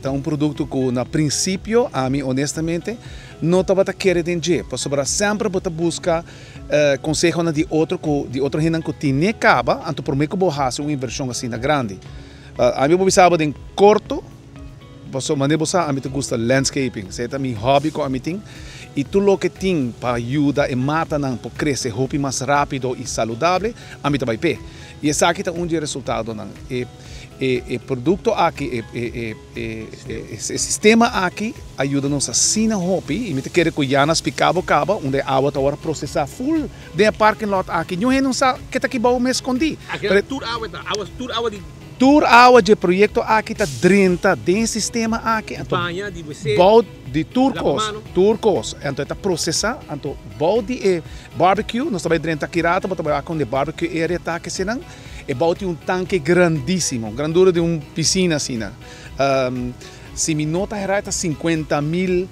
Ta un produkto ku na prinsipio ami honestamente no tabata kere den dje, pasobra semper bo ta buska konsehonan di otro ku di otro hendenan ku tine kaba, anto promé ku bo hasi un invershon asina grandi. Ami bo bisa bo den korto, pasobra manera bo sa ami ta gusta landscaping, esei ta mi hobby ku ami tin i tur loke tin pa yuda e matanan por krese hopi mas rápido i saludable, ami ta bai p'e. I esaki ta un di e resultadonan. E e produkto aki, e e e e sistema aki a yuda nos asina hopi i mi ta kere ku ya na spika bo kaba unda e awa ta wòrdu prosesá ful den e parking lot aki. Niun hende no sa ke ta kibou mes skondí. Aki nan tur awa ta, awa tur awa di. Tur awa dje proyekto aki ta drenta den e sistema aki anto Baña, di wc, bou di tur lava kos, mano. tur kos. Anto e ta prosesá anto bou di e barbecue nos ta bai drenta aki rato bo ta bai wak unda e barbecue area ta kesinan. E bou tin un tanke grandísimo, grandura di un pisina asina. Si mi no ta hera e ta 50.000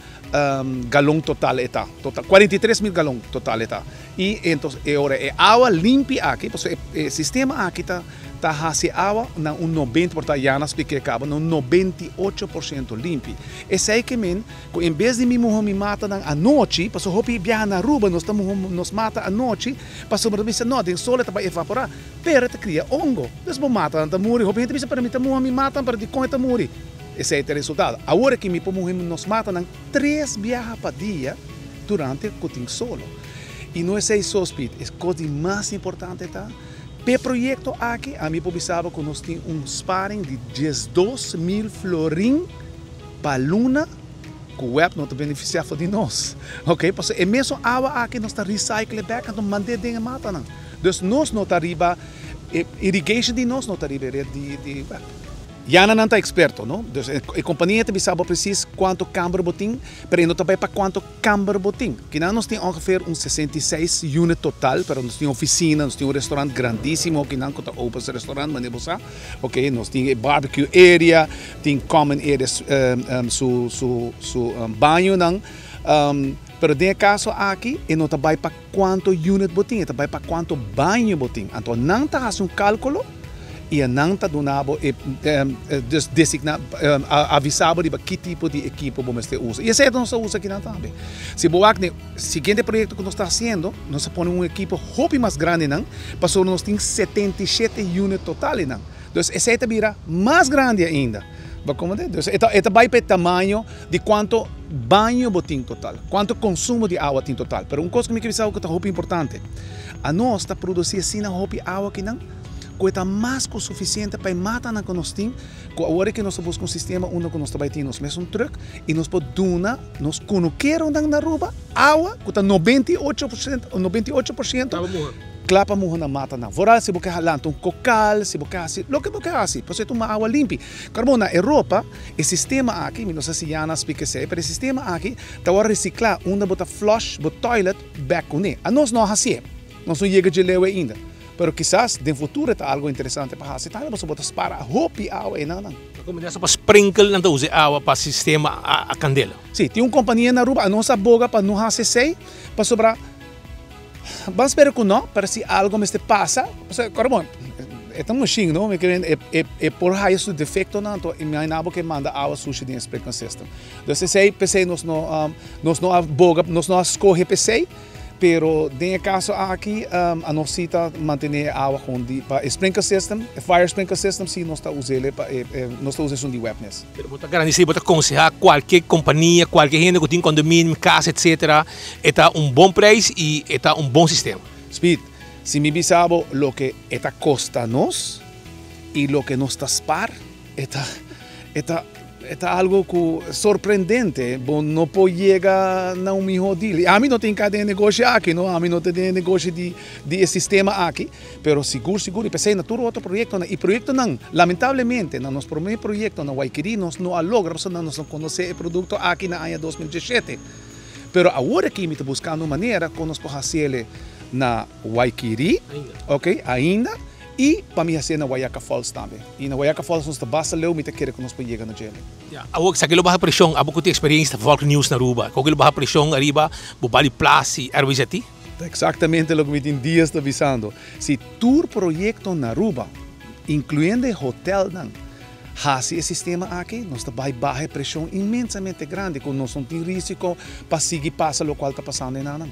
galon total e ta, total, 43.000 galon total e ta. I entos e ora e awa limpi aki, pasobra e sistema aki ta ta hasi e awa na un 90, por ta Yana splik'é kaba, na un 98% limpi. Esei ke men ku en bes di mi muha mi matanan anochi, pasobra hopi biaha na Aruba nos ta muha nos mata anochi, Pasobra ta bisa, No, den sol e ta bai evaporá, pero e ta kria ongo. Dus bo matanan ta muri. Hopi hende ta bisa, Pero mi ta muha mi matanan, pero dikon e ta muri? Esei ta e resultado. Awor aki mi por muha nos matanan tres biaha pa dia durante ku tin solo. I no esei so, Speed. E kos di mas importante ta, p'e proyekto aki ami por bisa bo ku nos tin un sparing di 12.000 florin pa luna. Ku web no ta benefisiá for di nos. Ok, pasobra e mesun awa aki nos ta recycle bek anto mand'é den e matanan. Dus nos no ta riba e irrigation di nos no ta riba e red di web. Yana nan ta eksperto, no? Dus e kompania ta bisa bo presis kuantu kamber bo tin, pero e no ta bai pa kuantu kamber bo tin. Kinan nos tin ongeveer un 66 unit total, pero nos tin ofisina, nos tin un restaurant grandísimo kinan ku ta Opens Restaurant, manera bo sa. Ok, nos tin e barbecue area, tin common area su su su bañonan. Pero den e caso aki e no ta bay pa cuanto unit bo tin, e ta bay pa cuanto baño bo tin. Anto nan ta haci un calculo y nan ta duna bo e dus designa avisa bo riba ki tipo di ekipo bo mester usa. Y esey nos ta usa akinan tambe. Si bo wak den siguiente proyecto cu nos ta haciendo, nos ta pone un ekipo hopi mas grandi nan, pasobra nos tin 77 unit total einan. Dus esei ta bira mas grandi ainda. Bo komprende? Dus e ta e ta bai pa e tamaño di kuantu baño bo tin total, kuantu konsumo di awa tin total. Pero un kos ku mi ke bisa bo ku ta hopi importante, anos ta produsí asina hopi awa akinan ku e ta mas ku sufisiente pa e matanan ku nos tin, ku awor e ke nos ta buska un sistema unda ku nos ta bai tin nos mesun trùk i nos por duna nos kunukeronan na Aruba awa ku ta 98%, 98%. Kla pa muha na mata nan. Vooral si bo ke lanta un kokal, si bo ke hasi loke bo ke hasi, pasobra e tuma awa limpi. Kòrda bo, na Europa e sistema aki, mi no sa si Yana a splika esei, pero e sistema aki ta wòrdu resiklá unda bo ta flush bo toilet bèk kuné. Anos no a hasié, nos no yega dje leu ainda, pero kisas den futuro e ta algu interesante pa hasi tambe pasobra bo ta spara hopi awa einan nan. Ta komo pa sprinkle nan ta usa e awa pa sistema a kandela. Si, tin un kompania na Aruba, anos a boga pa no hasi esei, pasobra. Ban spera ku no, pero si algo mester pasa, pasobra kòrda bon, e ta un mashin, no? Mi kere e e e por haya su defektonan, anto imagina bo ke manda awa sushi den e sprinkler system. Dus esei, p'esei nos no nos no a boga, nos no a skohe p'esei, pero den e kaso aki anos si ta mantené e awa kon di pa e sprinkler system, e fire sprinkler system si nos ta us'el pa e nos ta usa esun di web mes. Pero bo ta garantisa i bo ta konsehá kualke kompania, kualke hende ku tin kondominio, kas etsetera, E ta un bon prijs y e ta un bon sistema. Speed, si mi bisa bo loke e ta costa nos y loke nos ta spaar, e ta, e ta, e ta algo cu sorprendente. Bo no por yega na un miho deal. Y ami no tin ca den e negoshi aki, no, ami no ta den e negoshi di, di e sistema aki, pero sigur, sigur, y p'esey na tur otro proyectonan, y proyectonan, lamentablemente, na nos prome proyecto na Waikiri nos no a logra, pasobra nos no conoce e producto aki na aña 2017. Pero awor aki mi ta buskando un manera kon nos por hasiele na Waikiri, ok, ainda, i pa mi hasié na Wayaca Falls tambe. I na Wayaca Falls nos ta basta leu, mi ta kere ku nos por yega na djele. Ya, awor esaki lo baha preshon, abo ku tin eksperensia ta volg news na Aruba, koke lo baha preshon ariba Bubali Plas i RWZT? Ta eksaktamente loke mi tin dias ta bisando. Si tur proyekto na Aruba, inkluyendo e hotelnan, Hasi e sistema aki, nos ta bai baha e preshon inmensamente grandi ku nos no tin risiko pa sigui pasa lokual ta pasando einan.